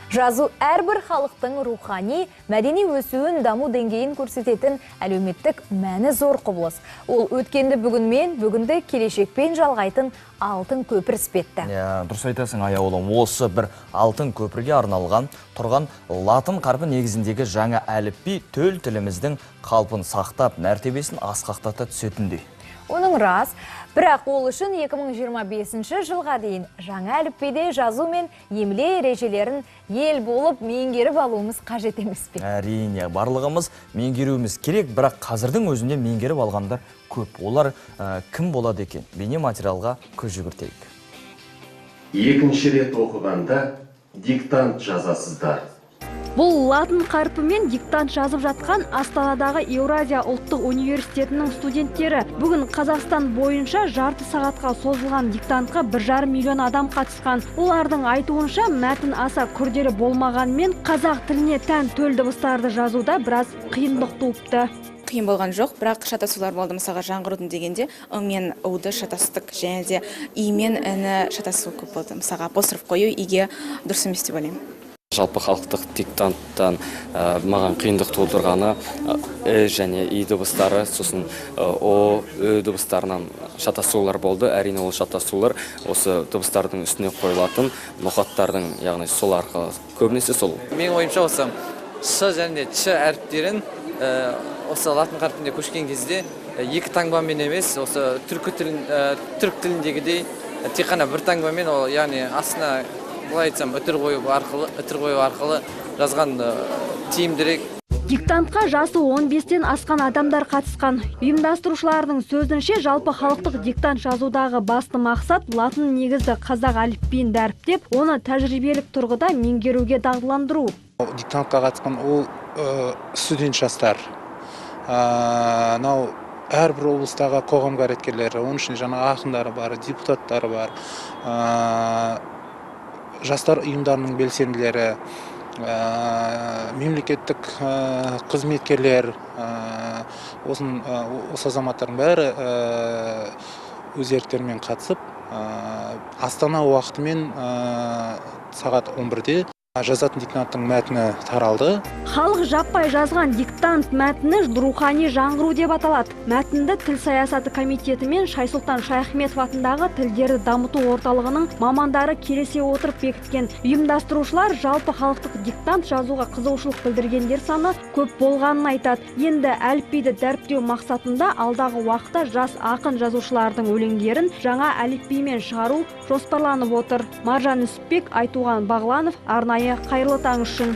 Жазу әрбір халықтың рухани, мәдени өсуін, даму деңгейін көрсететін әлеуметтік мәні зор құбылыс. Ол өткенді бүгінмен, бүгінді келешекпен жалғайтын алтын көпір іспетті. Дұрыс айтасың, Аяулым. Осы бір алтын көпірге арналған тұрған латын қарпі негізіндегі жаңа әліпби төл тіліміздің қалпын сақтап, мәртебесін асқақтата түсетіндей. Оның рас, бірақ ол үшін 2025 жылға дейін жаңа әліпбиде жазу мен емле ережелерін ел болып меңгеріп алуымыз қажет емес пе? Әрине, барлығымыз меңгеруіміз керек, бірақ қазірдің өзінде меңгеріп алғандар көп. Олар кім болады екен? Бейне материалға көз жүгіртейік. Екінші рет оқығанда диктант жазасыздар. Бұл латын қарпімен диктант жазып жатқан Астанадағы Еуразия ұлттық университетінің студенттері. Бүгін Қазақстан бойынша жарты сағатқа созылған диктантқа 1,5 миллион адам қатысқан. Олардың айтуынша, мәтін аса күрделі болмағанымен, қазақ тіліне тән төл дыбыстарды жазуда біраз қиындық туыпты. Қиын болған жоқ, бірақ шатасулар болды. Мысалға, жаңғырудың дегенде ы мен уды шатастық, және де и мен іні шатасу көп болды. Мысалға, апостроф қою иге дұрыс емес деп ойлаймын. Жалпы халықтық диктанттан маған қиындық тудырғаны і және и дыбыстары, сосын о, ö дыбыстарынан шатасулар болды. Әрине, ол шатасулар осы дыбыстардың үстіне қойылатын ноқаттардың, яғни сол арқылы көбінесе сол. Менің ойымша, осы ш және ч әріптерін осы латын қарпіне көшкен кезде екі таңбамен емес, осы түрік тіліндегідей тек қана бір таңбамен, ол яғни астына, былай айтсам, үтір қою арқылы жазған тиімдірек. Диктантқа жасы 15-тен асқан адамдар қатысқан. Ұйымдастырушылардың сөзінше, жалпы халықтық диктант жазудағы басты мақсат латын негізді қазақ әліпбиін дәріптеп, оны тәжірибелік тұрғыда меңгеруге дағдыландыру. Диктантқа қатысқан ол студент жастар, мынау әрбір облыстағы қоғам қайраткерлері, оның ішінде жаңағы ақындары бар, депутаттары бар, жастар ұйымдарының белсенділері, мемлекеттік қызметкерлер, осы азаматтардың бәрі өз еріктерімен қатысып, Астана уақытымен сағат 11-де жазатын диктанттың мәтіні таралды. Халық жаппай жазған диктант мәтіні «Рухани жаңғыру» деп аталады. Мәтінді Тіл саясаты комитеті мен Шайсұлтан Шаяхметов атындағы тілдерді дамыту орталығының мамандары келісе отырып бекіткен. Ұйымдастырушылар жалпы халықтық диктант жазуға қызығушылық білдіргендер саны көп болғанын айтады. Енді әліпбиді дәріптеу мақсатында алдағы уақытта жас ақын жазушылардың өлеңдерін жаңа әліпбимен шығару жоспарланып отыр. Маржан Үсіпбек, Айтуған Бағланов, арнайы «Қайырлы таң» үшін.